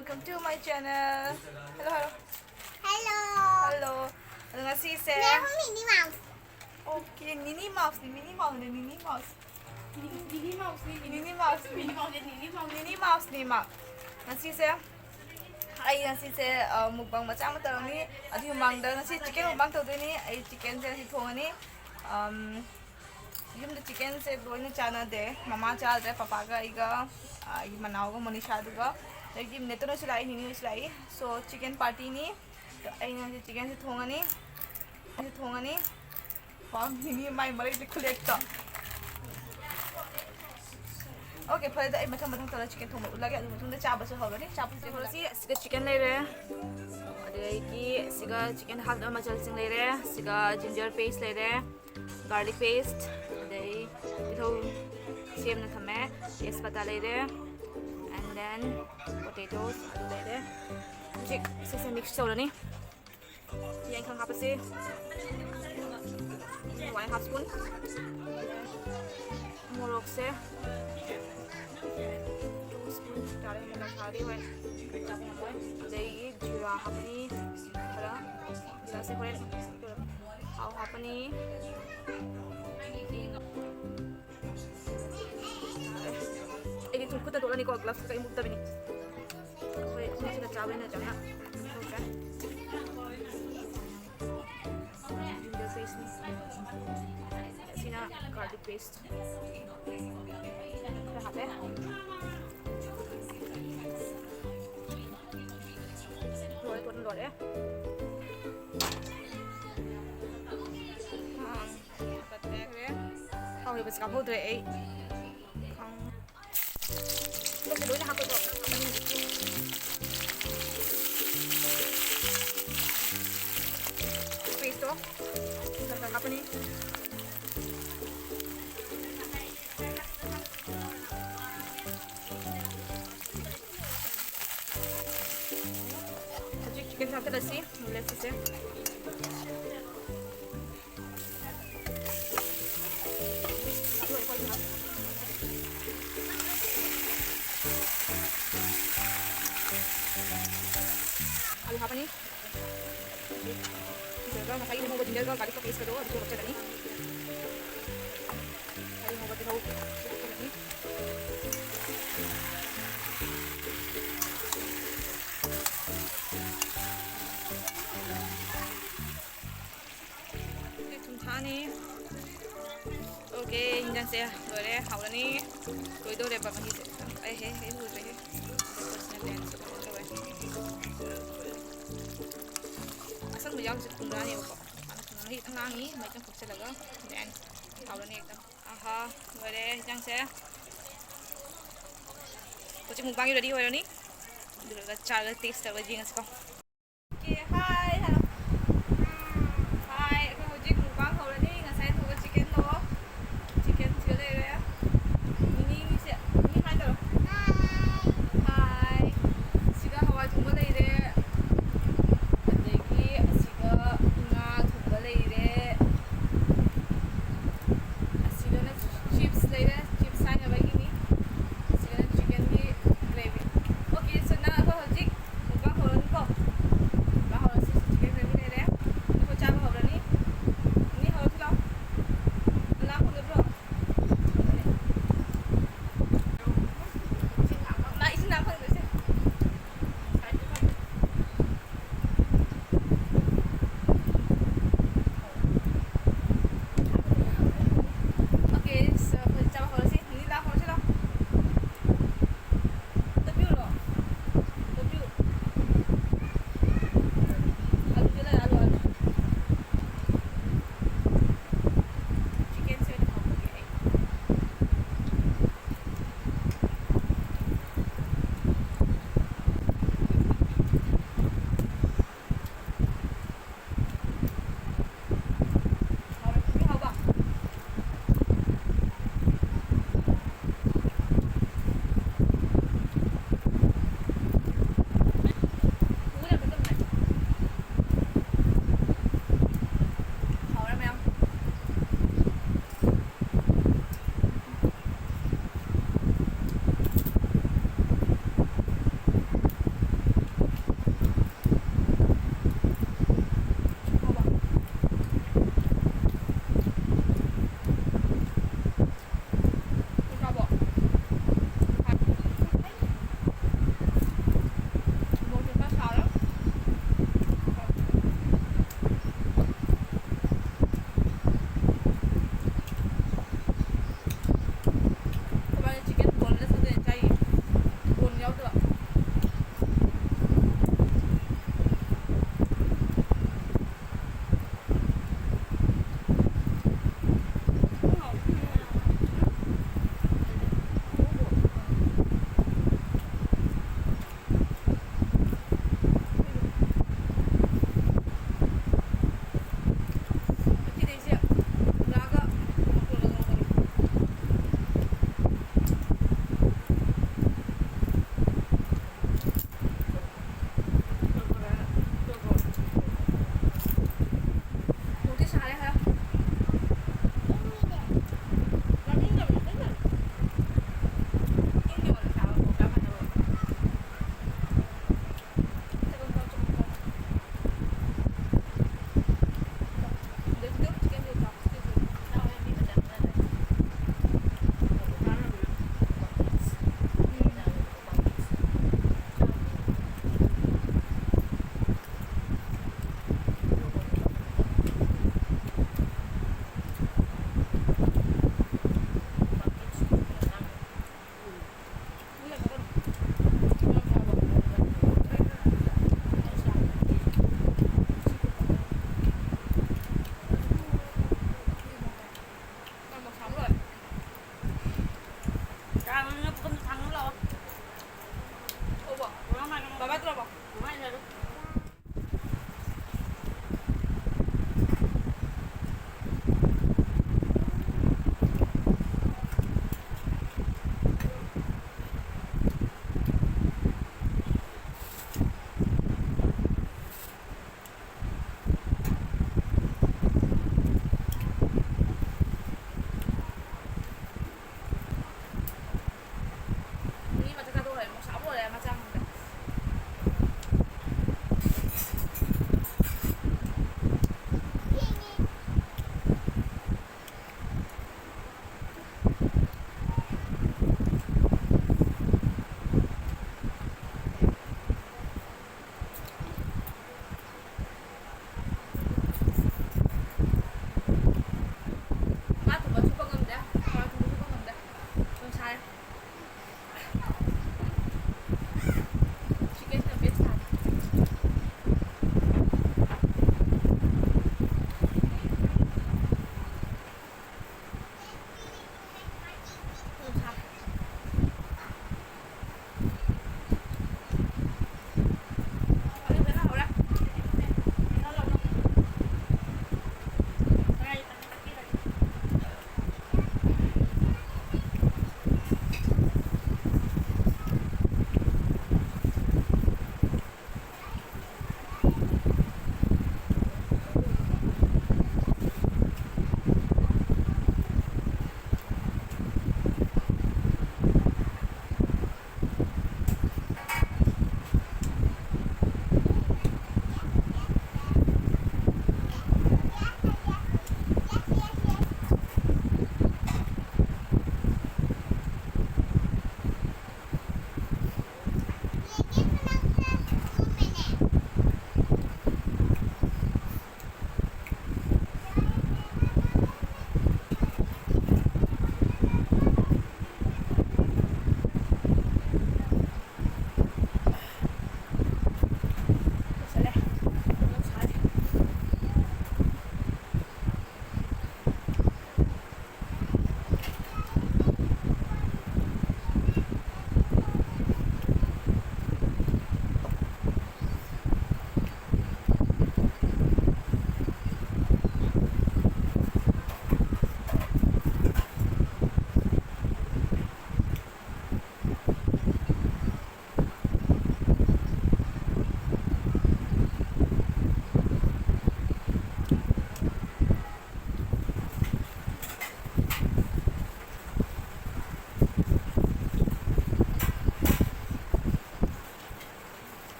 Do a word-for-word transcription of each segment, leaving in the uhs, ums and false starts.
Welcome to my channel. Hello, hello. Hello. Hello. ꯑꯗꯣ ꯉꯁꯤꯁꯦ, ꯃꯦꯝ, ꯃꯤꯅꯤ mouse. Okay, ꯃꯤꯅꯤ ꯃꯥꯎꯁꯅꯤ, ꯃꯤꯅꯤ ꯃꯥꯎꯁꯅꯤ, ꯃꯤꯅꯤ mouse. ꯃꯤꯅꯤ ꯃꯥꯎꯁꯅꯤ, ꯃꯤꯅꯤ mouse. ꯃꯤꯅꯤ ꯃꯥꯎꯁꯅꯤ, ꯃꯤꯅꯤ mouse. ꯃꯤꯅꯤ ꯃꯥꯎꯁꯅꯤ, mouse. ꯉꯁꯤꯁꯦ, ꯑꯩ ꯉꯁꯤꯁꯦ, ꯑ, mukbang ꯃꯆꯥ ꯑꯃ ꯇꯧꯔꯅꯤ꯫ ꯑꯗꯨꯒꯤ ꯃꯃꯥꯡꯗ ꯉꯁꯤ chicken mukbang ꯇꯧꯗꯣꯏꯅꯤ꯫ ꯑꯩ chickenꯁꯦ ꯉꯁꯤ ꯊꯣꯡꯉꯅꯤ꯫ ꯑꯝ, ꯌꯨꯝꯗ chickenꯁꯦ ꯂꯣꯏꯅ ꯆꯥꯟꯅꯗꯦ꯫ ꯃꯃꯥ ꯆꯥꯗ꯭ꯔꯦ, ꯄꯄꯥꯒ ꯑꯩꯒ, ꯑ, ꯑꯩꯒꯤ ꯃꯅꯥꯎꯒ ꯃꯣꯅꯤꯁꯥꯗꯨꯒ, ꯑꯗꯒꯤ ꯅꯦꯇꯣꯅꯁꯨ ꯂꯥꯛꯏ, ꯅꯤꯅꯤꯁꯨ ꯂꯥꯛꯏ꯫ So, chicken partyꯅꯤ꯫ ꯑꯩꯅ ꯍꯧꯖꯤꯛ chickenꯁꯦ ꯊꯣꯡꯉꯅꯤ꯫ ꯑꯩꯁꯦ ꯊꯣꯡꯉꯅꯤ꯫ ꯋꯥ, ꯅꯤꯅꯤ ꯃꯥꯏ ꯃꯔꯩꯁꯦ ꯈꯨꯂꯦꯛꯇꯣ꯫ Okay, ꯐꯔꯦ, ꯑꯗꯣ ꯑꯩ ꯃꯊꯪ ꯃꯊꯪ ꯇꯧꯔ chicken ꯊꯣꯡꯕ ꯎꯠꯂꯒꯦ, ꯑꯗꯨ ꯃꯇꯨꯡꯗ ꯆꯥꯕꯁꯨ ꯍꯧꯔꯅꯤ꯫ ꯆꯥꯕꯁꯨ ꯍꯧꯔꯁꯤ꯫ ꯑꯁꯤꯗ chicken ꯂꯩꯔꯦ, ꯑꯗꯒꯤ ꯑꯁꯤꯒ chicken ꯍꯥꯞꯅꯕ ꯃꯆꯜꯁꯤꯡ ꯂꯩꯔꯦ꯫ ꯑꯁꯤꯒ ginger paste ꯂꯩꯔꯦ, garlic paste, ꯑꯗꯩ ꯇꯤꯜꯍꯧ ꯁꯦꯝꯅ ꯊꯝꯃꯦ, ꯇꯦꯖꯄꯇꯥ ꯂꯩꯔꯦ, and then potatoes, ꯑꯂꯨ ꯂꯩꯔꯦ꯫ ꯍꯧꯖꯤꯛ ꯁꯤꯁꯦ mix ꯇꯧꯔꯅꯤ꯫ ꯌꯥꯏꯉꯪ ꯍꯥꯞꯄꯁꯦ꯫ One half spoon꯫ ꯃꯣꯔꯣꯛꯁꯦ two spoon ꯇꯥꯔꯦ꯫ ꯃꯣꯔꯣꯛ ꯁꯥꯔꯗꯤ ꯍꯣꯔꯦꯟ ꯆꯥꯕ ꯉꯝꯃꯣꯏ꯫ ꯑꯗꯒꯤ ꯖꯤꯔꯥ ꯍꯥꯞꯄꯅꯤ ꯈꯔ꯫ ꯖꯤꯔꯥꯁꯦ ꯍꯣꯔꯦꯟ ꯊꯥꯎ ꯍꯥꯞꯄꯅꯤ꯫ ꯑꯩꯗꯤ ꯁꯨꯝ ꯈꯨꯠꯇ ꯇꯣꯠꯂꯅꯤꯀꯣ, gloves ꯀꯩꯝ ꯎꯞꯇꯕꯤꯅꯤ꯫ ꯑꯩꯈꯣꯏ ꯃꯁꯤꯗ ꯆꯥꯕꯅꯤꯅ ꯆꯝꯅ ꯇꯧꯁꯦ꯫ Ginger pasteꯅꯤ꯫ ꯑꯁꯤꯅ garlic paste꯫ ꯈꯔ ꯍꯥꯞꯄꯦ꯫ ꯂꯣꯏꯔꯦ, ꯇꯣꯠꯄ ꯂꯣꯏꯔꯦ꯫ ꯑꯥ꯫ ꯊꯥꯎ ꯍꯩꯕꯁꯦ ꯀꯥꯞꯍꯧꯗ꯭ꯔꯦ ꯑꯩ꯫ ꯈꯪ-, ꯂꯣꯏꯅ ꯍꯥꯞꯄꯗꯣ꯫ Pasteꯇꯣ ꯈꯔ ꯈꯔ ꯍꯥꯞꯄꯅꯤ꯫ ꯍꯧꯖꯤꯛ chickenꯁꯦ ꯍꯥꯞꯆꯤꯜꯂꯁꯤ, ꯂꯦꯛꯁꯤꯁꯦ꯫ ꯍꯥꯞꯄꯅꯤ꯫ ꯑꯗꯨꯒ ꯉꯁꯥꯏꯒꯤ ꯉꯧꯕ ꯖꯤꯟꯖꯔꯒ ꯒꯥꯔꯂꯤꯛꯀ ꯄꯦꯁꯀꯗꯣ ꯑꯗꯨꯁꯨ ꯍꯥꯞꯆꯜꯂꯅꯤ꯫ ꯉꯁꯥꯏꯒꯤ ꯉꯧꯕ ꯇꯤꯜꯍꯧ ꯍꯥꯞꯆꯜꯂꯅꯤ꯫ ꯊꯨꯝ ꯊꯥꯛꯑꯅꯤ꯫ ꯑꯣꯀꯦ, ꯏꯟꯖꯥꯡꯁꯦ ꯂꯣꯏꯔꯦ, ꯍꯥꯎꯔꯅꯤ꯫ ꯂꯣꯏꯗꯧꯔꯦꯕ ꯃꯍꯤꯁꯦ꯫ ꯑꯩ ꯍꯦ, ꯍꯦ, ꯂꯣꯏꯗ꯭ꯔꯦꯍꯦ꯫ ꯇꯧꯔꯦ꯫ ꯑꯁꯪꯕ ꯌꯥꯎꯁꯦ ꯊꯨꯝ ꯊꯥꯛꯑꯅꯦꯕꯀꯣ꯫ ꯍꯥꯟꯅ ꯊꯨꯝ ꯃꯍꯤ ꯈꯤꯇꯪ ꯂꯥꯡꯉꯤ, ꯃꯩ ꯈꯤꯇꯪ ꯐꯨꯠꯁꯜꯂꯒ꯫ Then ꯍꯥꯎꯔꯅꯤ ꯑꯦꯛꯗꯝ꯫ ꯑꯍꯥ, ꯂꯣꯏꯔꯦ ꯏꯟꯖꯥꯡꯁꯦ꯫ ꯍꯧꯖꯤꯛ mukbang ready ꯑꯣꯏꯔꯅꯤ꯫ ꯑꯗꯨ ꯂꯣꯏꯔꯒ ꯆꯥꯔꯒ taste ꯇꯧꯔꯒ ꯌꯦꯡꯉꯁꯤꯀꯣ꯫ ꯑꯣꯀꯦ, hi ꯍꯥꯏꯔꯣ꯫ Hi, ꯑꯩꯈꯣꯏ ꯍꯧꯖꯤꯛ mukbang ꯍꯧꯔꯅꯤ꯫ ꯉꯁꯥꯏ ꯊꯣꯡꯕ chickenꯗꯣ, chickenꯁꯤꯒ ꯂꯩꯔꯦ꯫ ꯅꯤꯅꯤꯁꯦ, ꯅꯤꯅꯤ hi ꯇꯧꯔꯣ꯫ Hi꯫ ꯁꯤꯒ ꯍꯋꯥꯏ ꯊꯣꯡꯕ ꯂꯩꯔꯦ꯫ ꯑꯗꯒꯤ ꯑꯁꯤꯒ ꯉꯥ ꯊꯣꯡꯕ ꯂꯩꯔꯦ꯫ ꯑꯁꯤꯒꯅ chips ꯂꯩꯔꯦ, chips ꯁꯥꯏꯅꯕꯒꯤꯅꯤ꯫ ꯑꯁꯤꯒꯅ chickenꯒꯤ gravy꯫ Okay, so ꯅꯪ ꯑꯩꯈꯣꯏ ꯍꯧꯖꯤꯛ mukbang ꯍꯧꯔꯅꯤꯀꯣ꯫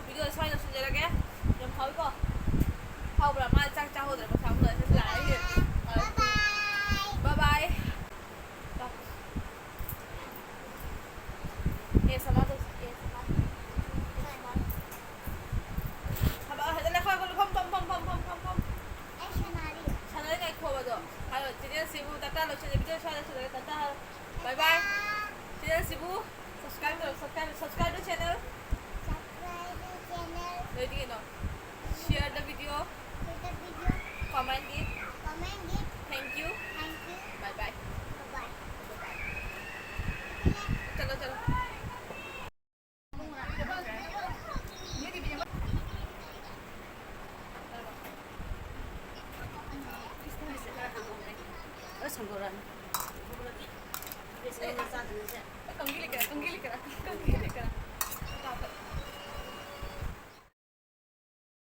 ꯚꯤꯗꯤꯑꯣ ꯁ꯭ꯋꯥꯏꯗ ꯂꯣꯏꯁꯤꯟꯖꯔꯒꯦ꯫ ꯌꯥꯝ ꯍꯥꯎꯋꯤꯀꯣ? ꯍꯥꯎꯕ꯭ꯔꯥ? ꯃꯥ ꯆꯥꯛ ꯆꯥꯍꯧꯗ꯭ꯔꯦ, ꯃꯁꯥ ꯃꯊꯟꯇ ꯂꯥꯛꯑꯦ꯫ Bye bye꯫ ꯕꯥꯏ ꯕꯥꯏ꯫ ꯂꯥꯎ꯫ ꯑꯦ ꯑꯦꯁ ꯑꯦꯝ ꯑꯥꯔ ꯇꯧꯁꯤ, A S M R. A S M R. ꯊꯕꯛ ꯐꯖꯅ ꯈꯔ ꯈꯔ ꯐꯝ, ꯐꯝ, ꯐꯝ꯫ ꯑꯩ ꯁꯥꯟꯅꯔꯤ꯫ ꯁꯥꯟꯅꯔꯤ ꯉꯥꯏꯈꯣꯕ ꯑꯗꯣ꯫ ꯍꯥꯏꯔꯣ, ꯆꯦꯅꯦꯜꯁꯤꯕꯨ ꯗꯔꯀꯥꯔ ꯂꯣꯏꯁꯤꯜꯂꯦ, ꯚꯤꯗꯤꯑꯣ ꯁ꯭ꯋꯥꯏꯗ ꯂꯣꯏꯁꯤꯜꯂꯒꯦ, ꯗꯔꯀꯥꯔ ꯍꯥꯏꯔꯣ꯫ ꯕꯥꯏ ꯕꯥꯏ꯫ ꯆꯦꯅꯦꯜꯁꯤꯕꯨ subscribe ꯇꯧꯔꯣ, subscribe, subscribe to channel꯫ Subscribe to channel꯫ ꯂꯣꯏꯗꯤ ꯀꯩꯅꯣ? Share the video꯫ Share the video꯫ Comment it꯫ Comment it꯫ Thank you꯫ Thank you꯫ Bye bye꯫ Bye bye꯫ ꯆꯠꯂꯣ, ꯆꯠꯂꯣ꯫ ꯑꯁ, ꯁꯟꯗꯣꯔꯛꯑꯅꯤ꯫ ꯀꯪꯒꯤ ꯂꯩꯀꯔꯥ, ꯀꯪꯒꯤ ꯂꯩꯀꯔꯥ, ꯀꯪꯒꯤ ꯂꯩꯀꯔꯥ꯫